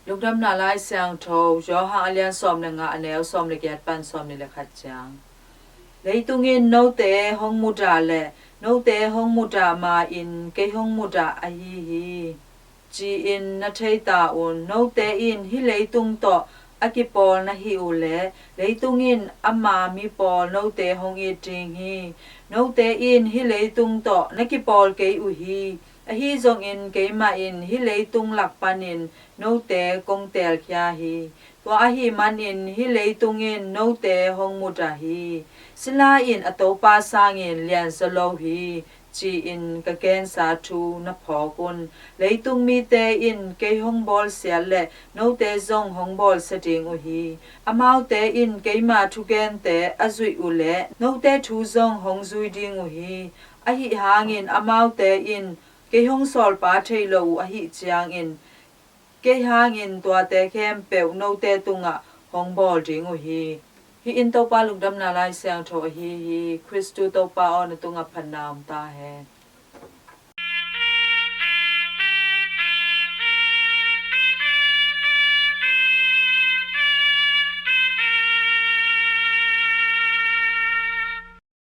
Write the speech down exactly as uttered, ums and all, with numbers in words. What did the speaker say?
Lungdamna Lai Siangtho, Johan a lian sawm le nga, a neu sawm le giat pan sawm nih le khat ciang. Leitung in note hong mudah le note hong mudah ma-in kei hong mudah ahi hi, ci-in na thei ta un. Note in hih leitung tawh a kipawl na hih uh leh leitung in ama mi pawl note hong it ding hi. Note in hih leitung tawh na kipawl kei uh hi. Ahi zongin keimah in hih leitung lak panin note kong teelkhia hi. Tua ahih manin hih leitung in note hong mudah hi. Sila in a topa sangin lianzaw lo hi, ci-in ka gensa thu na phawk un. Leitung mite in kei hong bawlsiat le note zong hong bawlsia ding uh hi. Amaute in keima thugente a zuih uh leh note thu zong hong zui ding uh hi. Ahi hangin amaute in kei hong sawlpa thei lo uh ahih ciangin kei hangin tuate khempeuh note tungah hong bawl ding uh hi. Hih in Topa Lungdamna Lai Siangtho ahi hi. Khristu Topa aw, na tungah phatna om ta hen.